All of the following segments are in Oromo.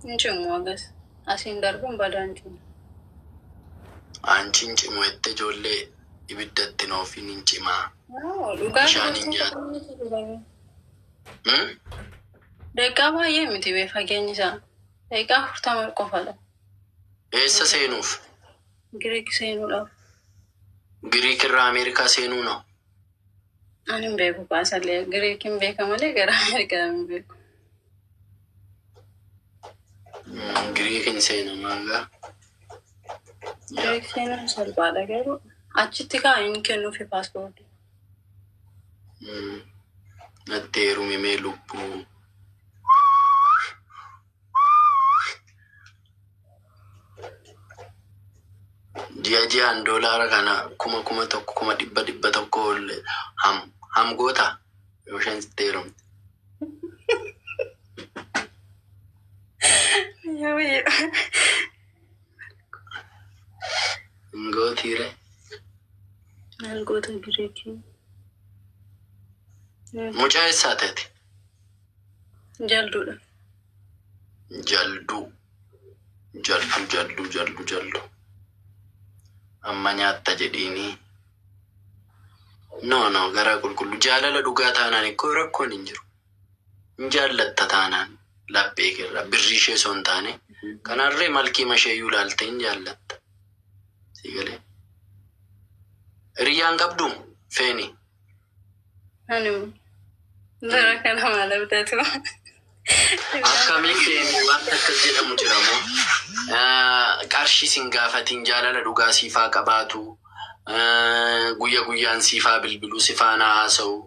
Hin cimu agas. Asiin darbuun badaa hin cimu. Anchi hin cimu jette ijoollee ibiddatti hin oofiin hin cimaa. No, dhugaa Bishaaniin dubartoota nyaata. baay'eetu jira. Hmm? Daqiiqaa baay'ee miti bee fageenyi isaa. Daqiiqaa 40 qofadha. Eessa seenuuf? Giriik seenuudhaaf. Giriik irraa Ameerikaa seenuu noo? Ani hin beeku baasallee. Giriik hin beeka malee gara Ameerikaa hin beeku. Giriik hin seenamaa gaa. Yaa. Giriik seenuun salphaadha garuu achitti kaa hin kennuufi paaspoortii. Natti heerumi mee lubbuu. Ji'a ji'aan doolaara kana 1000 100,100 ol ham ham goota yoo isheen sitti heerumte. Hin gootiire. Maal goota Giriikii? Mucaa eessaa ta'ete? Jalduudha. Jalduu. Jalduu jalduu jalduu jalduu. Amma nyaatta jedhiini. No no garaa qulqulluu jaalala dhugaa taanaan ikkoo rakkoon hin jiru. Hin jaallatta taanaan laphee keerraa birrii ishee osoo hin taane kanarree malkii isheeyyuu ilaalte hin jaallatta. Sii galee. Hiriyyaan qabdu feeni. Ani bara kana maal abdatu? Akkamii feeni wanta akkas jedhamu jira moo? Qarshii sin gaafatiin jaalala dhugaa siifaa qabaatu. Guyya guyyaan siifaa bilbiluu si faana haasa'u.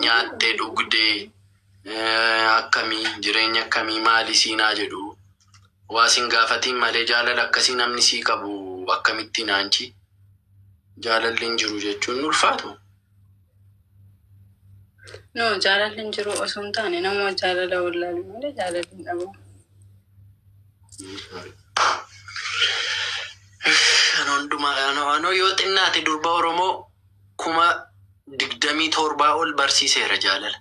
Nyaattee dhugdee akkamii jireenya akkamii maali siinaa jedhu. Waa sin gaafatiin malee jaalala akkasii namni sii qabu akkamittiin aanchi jaalalli hin jiru jechuun ulfaatu. No, jaalalli hin jiru osoo hin taane nama jaalala wallaalu malee jaalalli hin dhabamu. Kan hundumaa anoo yoo xinnaate durba Oromoo 27,000 ol barsiiseera jaalala.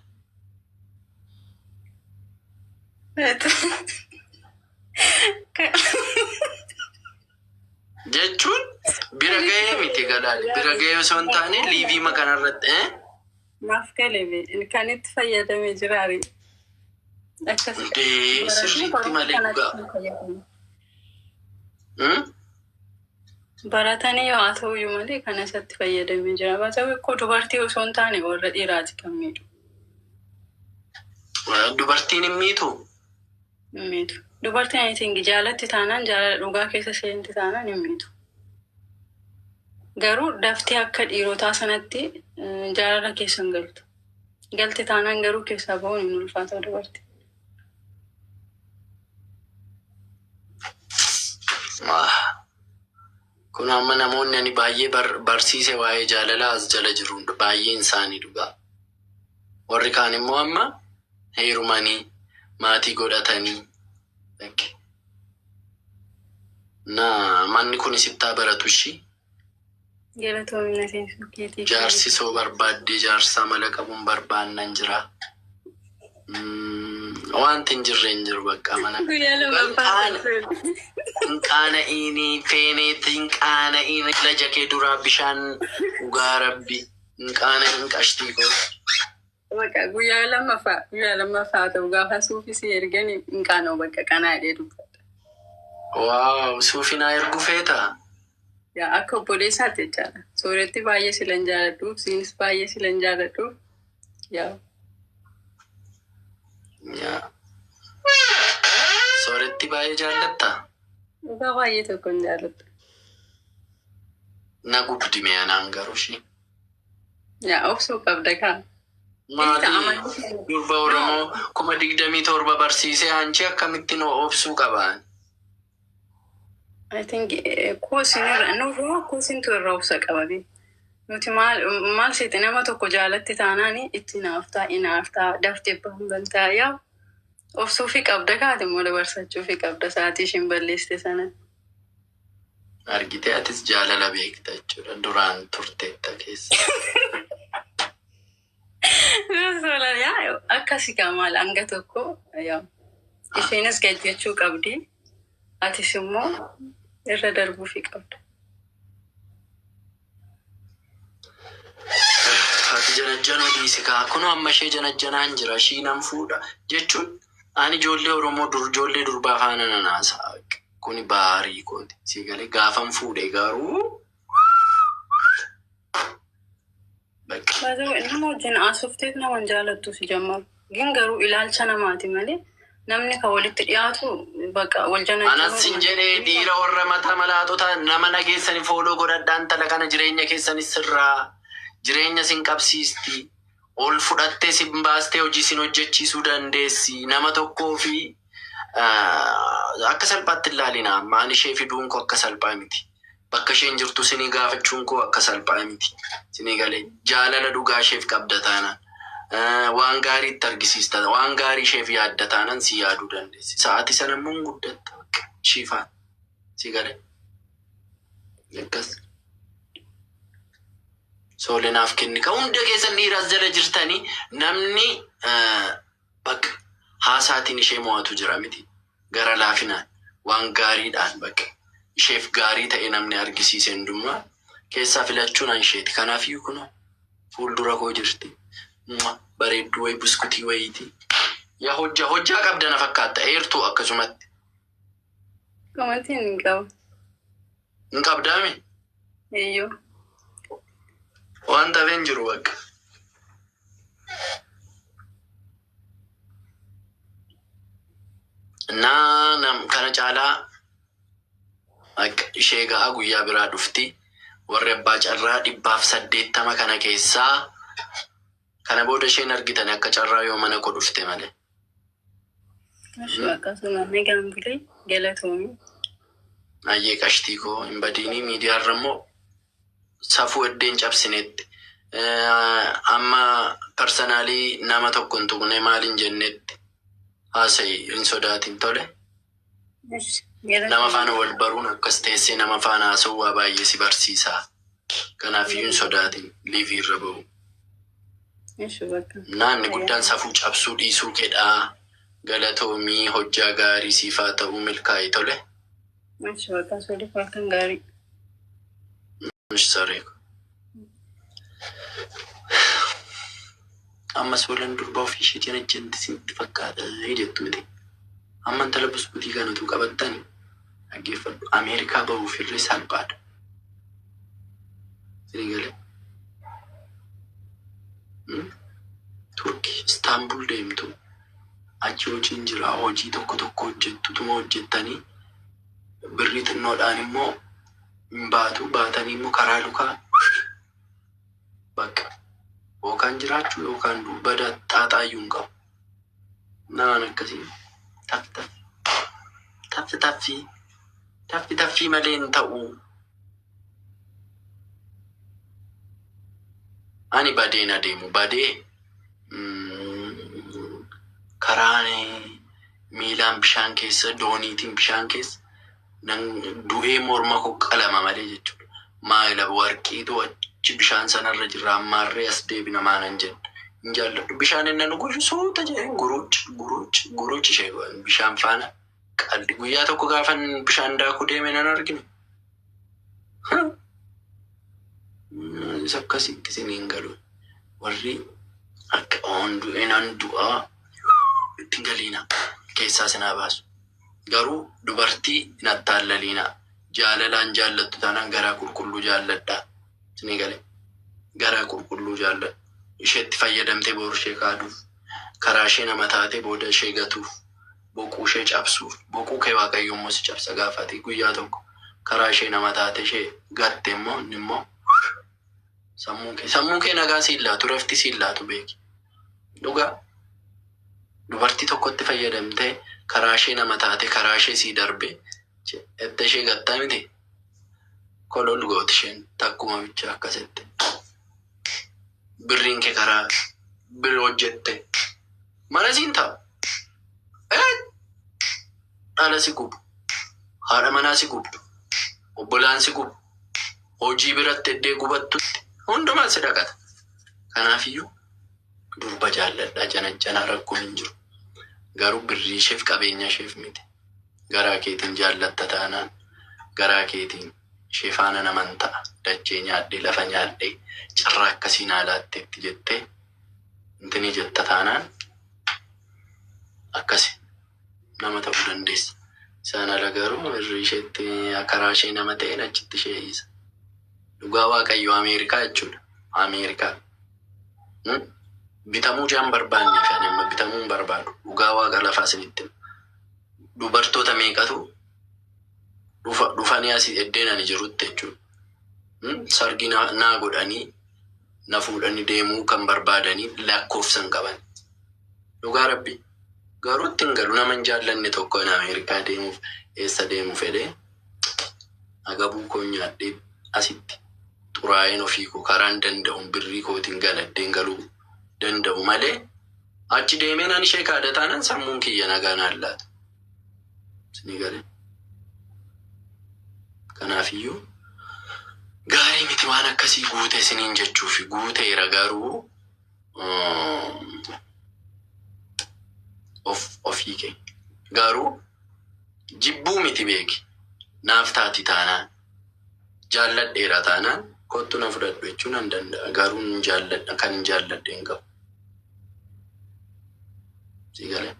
Jechuun bira gahee miti galaali. Bira gahee osoo hin taane liivii kanarratti. Naaf gale bee kan itti fayyadamee jiraari. Akkas Dee sirriitti malee dhugaa. Baratanii yoo haa ta'uyyuu malee kan isatti fayyadamee jira. Baatawwi koo dubartii osoo hin taane warra dhiiraati kan miidhu. Dubartiin hin miitu. Hin miitu. Dubartiin I think jaalatti taanaan jaalala dhugaa keessa seenti taanaan hin miitu. Garuu daftee akka dhiirotaa sanatti jaalala keessa hin galtu. Galte taanaan garuu keessaa bahuun hin ulfaata dubartii. Ah. Kun amma namoonni ani baay'ee barsiise waa'ee jaalalaa as jala jiru baay'een isaanii dhugaa. Warri kaan immoo amma heerumanii maatii godhatanii. Na manni kun sittaa baratu ishii. Galatoomina seensuu keetiif. Jaarsi soo barbaaddee jaarsaa mala qabuun barbaannan jira. Wanti hin jirre hin jiru bakka mana. Guyyaa lammaffaa. Hin qaana'iini feeneetti hin qaana'iin laja kee duraa bishaan dhugaa rabbi hin qaana'in qashtii koo. Bakka guyyaa lammaffaa ta'u gaafa suufi si ergan hin qaana'u bakka qanaa jedhee dubbata. Wow, suufi naa ergu feetaa? Yaa akka obboleessaatti jechaadha. Sooretti baay'ee silan jaaladhuuf, siinis baay'ee silan jaaladhuuf. Yaa. Yaa. Sooretti baay'ee jaallattaa? Dhugaa baay'ee tokko hin jaalladhu. Na gubdi mee anaan garuu ishee. Yaa obsuu qabda kaa. Maali durba Oromoo 27,000 barsiisee anchi akkamittiin obsuu qabaan? I think koosin irra nurraa koosintu irra obsa qaba. Nuti maal maal seete nama tokko jaalatti taanaan itti naaftaa inaaftaa daftee bantaa yaa obsuufi qabda kaate immoo dabarsachuufi qabda sa'aatii isheen balleessite sana. Argitee atis jaalala beekta jechuudha duraan turteetta keessa. Yaa akkasi kaa maal hanga tokko yaa. Isheenis gad jechuu qabdi. Atis immoo irra darbuufii qabda. Ati janajjanuu dhiisi kaa. Kunoo amma ishee janajjanaan jira. Ishii nan fuudha. Jechuun ani ijoollee Oromoo dur ijoollee durbaa faana nan haasa'a. Kuni baarii kooti. Si galee gaafan fuudhe garuu bakka. Baay'ee nama wajjin haasofteef nama hin jaalattu si jammaru. Gin garuu ilaalcha namaati malee namni kan walitti dhiyaatu bakka wal Anas sin janajjanuu. jedhee dhiira warra mataa malaatota nama nageessani follow godhadhaan intala kana jireenya keessanis sirraa jireenya sin qabsiisti. Ol fudhattee sin baastee hojii sin hojjechiisuu dandeessi. Nama tokkoo fi akka salphaatti ilaalina. Amma ani ishee fiduun koo akka salphaa miti. Bakka isheen jirtu sinii gaafachuun koo akka salphaa miti. Sinii galee jaalala dhugaa isheef qabda taanaan. Waan gaarii itti argisiista. Waan gaarii isheef yaadda taanaan si yaaduu dandeessi. Sa'aatii sana immoo hin guddatta. Ishii faana. Si galee. Akkas. Soolinaaf kenni. Ka hunda keessan dhiiras jala jirtanii namni bakka haasaatiin ishee mo'atu jira miti. Gara laafinaan waan gaariidhaan bakka isheef gaarii ta'e namni argisiise hundumaa keessaa filachuun an isheeti. Kanaafiyyuu kunoo fuuldura koo jirti. Mua, bareedduu wayi buskutii wayiiti. Yaa hojjaa hojjaa qabda na fakkaatta. Eertuu akkasumatti. Komantiin hin qabu. Hin qabdaami? Eeyyoo. Waan tafeen jiru bakka. Naa nam kana caalaa akka ishee ga'a guyyaa biraa dhufti. Warri abbaa carraa 180 kana keessaa kana booda isheen argitan akka carraa yoo mana koo dhufte malee. Akkasuma nagaan bulee galatoomii. Ayyee qashtii koo hin badiinii miidiyaarra immoo safuu eddeen cabsinetti. Amma personally nama tokko hin tuqne maal hin jennetti haasa'i hin sodaatin tole. Nama faana wal baruun akkas teessee nama faana haasa'uu waa baay'ee si barsiisa. Kanaaf iyyuu hin sodaatin live irra ba'u. Naanni guddaan safuu cabsuu dhiisuu kedhaa galatoomii hojjaa gaarii siif haa ta'uu milkaa'e tole. Halkan gaarii. Saree. Ammas walan durba ofii isheetiin ajjanti sitti fakkaata jettu miti. Amma intala buskutii kanatu qabattani dhaggeeffadhu. Ameerikaa bahuuf irree salphaadha. Isinii galee? Turkii Istaanbul deemtu achi hojiin jira hojii tokko tokko hojjettu tuma hojjettanii birrii xinnoodhaan immoo hin baatu baatanii immoo karaa lukaa bakka yookaan jiraachuu yookaan bada xaaxaayyuu hin qabu. Naan akkasii taffi taffi taffi taffi taffi taffii malee hin ta'u. Ani badeen adeemu badee karaa miilaan bishaan keessa dooniitiin bishaan keessa nan du'ee morma koo qalama malee jechuudha. Maayila warqiitu achi bishaan sanarra jira ammaarree as deebina maanan jedhu. Hin jaalladhu. Bishaan inni nu gushu suuta jedhee guruuc guruuc guruuc ishee bishaan faana qalli guyyaa tokko gaafan bishaan daakuu deeme nan arginu. Isa akkasitti isiniin galu. Warri akka oon du'e nan du'aa ittiin galiina keessaa sinaa baasu. Garuu dubartii hin attaallaliina. Jaalalaan jaallattu taanaan garaa qulqulluu jaalladhaa. Isinii galee garaa qulqulluu jaalladhu. Isheetti fayyadamtee boru ishee kaaduuf karaa ishee nama taate booda ishee gatuuf boquu ishee cabsuuf boquu kee waaqayyo immoo si cabsa gaafate guyyaa tokko karaa ishee nama taate ishee gatte immoo inni immoo sammuu kee nagaa siin laatu rafti siin laatu beeki. Dhugaa dubartii tokkotti fayyadamtee karaa ishee nama taate karaa ishee sii darbe ette ishee gattaa miti kolol gooti isheen takkuma bicha akkasitti. Birriin kee karaa birri hojjette mana siin taa'u. Dhala si gubu, haadha manaa si gubu, obbolaan si gubu, hojii biratti eddee gubattutti hundumaa si dhaqata. Kanaafiyyuu durba jaalladhaa janajjanaa rakkoon hin jiru. Garuu birrii isheef qabeenya isheef miti. Garaa keetiin jaallatta taanaan, garaa keetiin ishee faana naman ta'a, dachee nyaadhee lafa nyaadhee carraa akkasii naa laatteetti jettee intini jetta taanaan akkasi nama ta'uu dandeessa. Isaan ala garuu birrii isheetti karaa ishee nama ta'een achitti ishee hiisa. Dhugaa Waaqayyoo Ameerikaa jechuudha. Ameerikaa. Bitamuu jaan barbaanneef ani amma bitamuu hin barbaadu. Dhugaa Waaqa lafaa isinitti hima. Dubartoota meeqatu dhufa dhufanii asii eddeen ani jirutti jechuudha. Sargii naa naa godhanii na fuudhanii deemuu kan barbaadanii lakkoofsa hin qaban. Dhugaa Rabbi. Garuu itti hin galu, nama hin jaallanne tokko ani Ameerikaa deemuuf eessa deemu fedhee agabuu koo nyaadhee asitti xuraa'een ofii koo karaan danda'uun birrii kootiin galaddeen galuu danda'u malee achi deemee nan ishee kaada taanaan sammuun kiyya nagaa naan laatu. Isinii galee? Kanaafiyyuu gaarii miti waan akkasii guute isiniin jechuufi, guuteera garuu of ofii kee garuu jibbuu miti beeki, naaf taati taanaan, jaalladheera taanaan kottu na fudhadhu jechuu nan danda'a, garuu hin jaalladha kan hin jaalladhe hin qabu. Si galee?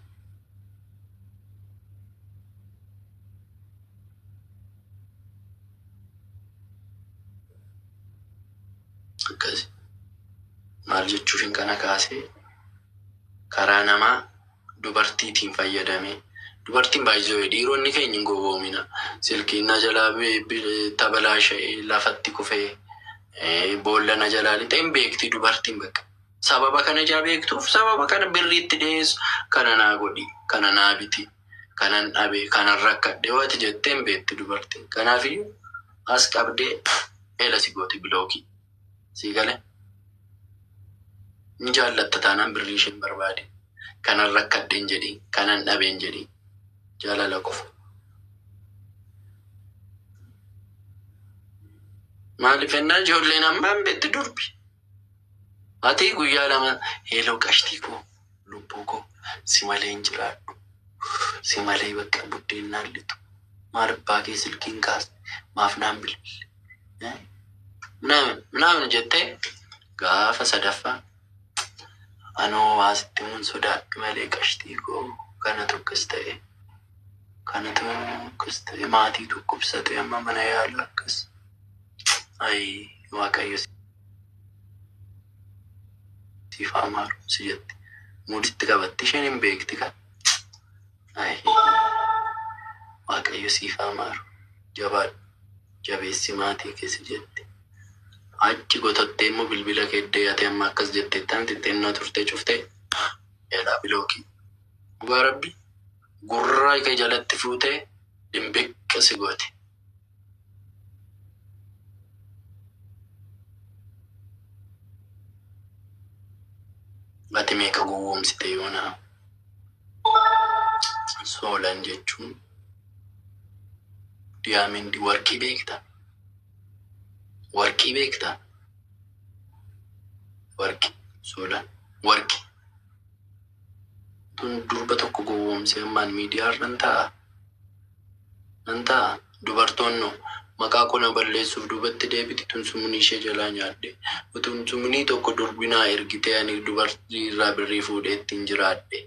Akkasi. Maal jechuufin kana kaasee, karaa namaa dubartiitiin fayyadamee, dubartiin baay'isee dhiironni keenya hin gowwoomina. Silkiin na jalaa tabalaasha'ee lafatti kufee, boolla na jalaa lixee hin beekti dubartiin bakka. Sababa kana ijaa beektuuf sababa kana birriitti dhiyeessu, kana naa godhi, kana naa biti, kanan dhabe, kanan rakkadhe yoo ati jettee hin beekti dubartiin. Kanaafiyyuu as qabdee eela si gooti, block. Sii galee? Ni jaallatta taanaan birrii isheen barbaade. Kanan rakkadhe hin jedhiin, kanan dhabe hin jedhiin. Jaalala qofa. Maaliif jennaan ijoolleen ammaa hin beekti durbi. Ati guyyaa 2 hello qashtii koo, lubbuu koo, si malee hin jiraadhu. Si malee bakka buddeen naan lixu. Maal abbaa kee silkiin kaasne, maaf naan bilbille? Minaamin minaamin jettee gaafa sadaffaa anoo waa sitti himuun sodaadhe malee qashtii koo, kanatu akkas ta'e, kanatu akkas ta'e, maatii dhukkubsate, amma mana yaala akkas, ayi Waaqayyo siif haa maaru si jetti. Muuditti qabatti, isheen hin beekti kan, ayi Waaqayyo siif haa maaru, jabaadhu, jabeessi maatii kee si jetti. Achi gotottee immoo bilbila kee iddee ati amma akkas jetteettaan xixinnoo turtee cuftee elaa block. Dhugaa Rabbi gurra kee jalatti fuutee dimbiqqa si gooti. Ati meeqa gowwoomsite yoona? Soolan jechuun diamond, warqii beekta? Warqii beekta? Warqii soolan warqii. Tun durba tokko gowwoomsee ammaan miidiyaa irra nan taa'a? Nan taa'a? Dubartoonno maqaa koo na balleessuuf duubatti deebiti, tun sumunii ishee jalaa nyaadhe. Utuun sumunii tokko durbi naa ergitee ani dubartii irraa birrii fuudhee ittiin jiraadhe.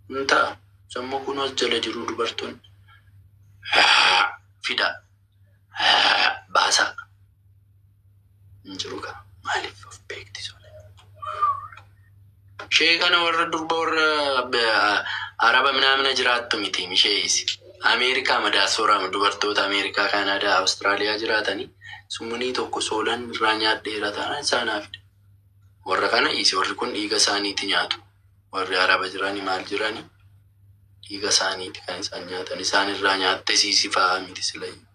Nan ta'a? Sammuu kunoo as jala jiruu dubartoonni. Fidaa. Baasaa. Hin jiru kaa. Maaliif of beekti solee? Ishee kana warra durba warra Araba minaamina jiraattu miti isheeyisi. Ameerikaa madaasoraa dubartoota Ameerikaa, Kaanaadaa, Awustiraaliyaa jiraatanii sumunii tokko soolan irraa nyaadheera taanaan isaanaa fida. Warra kana dhiisi, warri kun dhiiga isaaniiti nyaatu. Warri Araba jirani maal jirani dhiiga isaaniiti kan isaan nyaatan. Isaan irraa nyaatte siisi fa'aa miti silayyuu.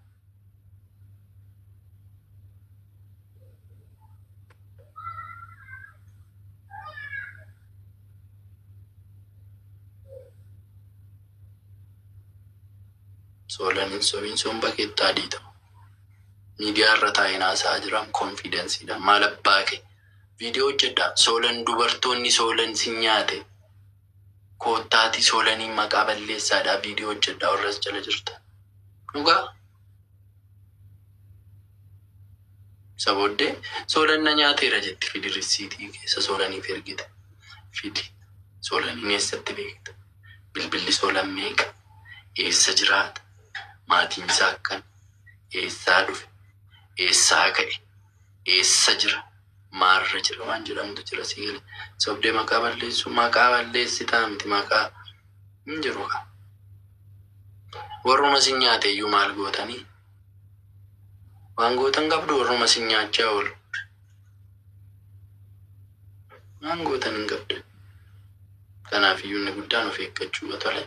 Soolan hin sobiin, somba keettaa dhiita. Miidiyaa irra taa'een haasa'aa jiram confidencedha. Maal abbaa kee? Viidiyoo hojjedhaa. Soolan, dubartoonni soolan sin nyaate. Koottaati Soolanii maqaa balleessaadhaa viidiyoo hojjedhaa warras jala jirta. Dhugaa. Isa booddee Soolan na nyaateera jetti fidi risiitii keessa Soolaniif ergite. Fidi. Soolaniin eessatti beekta? Bilbilli Soolan meeqa? Eessa jiraata? Maatiin isaa akkami? Eessaa dhufe? Eessaa ka'e? Eessa jira? Maarra jira waan jedhamutu jira sii galee. Sobdee maqaa balleessuu maqaa balleessitaa miti maqaa hin jiru kaa. Warruma sin nyaate iyyuu maal gootanii? Waan gootan qabdu warruma sin nyaachaa oolu. Waan gootan hin qabdan. Kanaaf iyyuu inni guddaan of eeggachuu tole.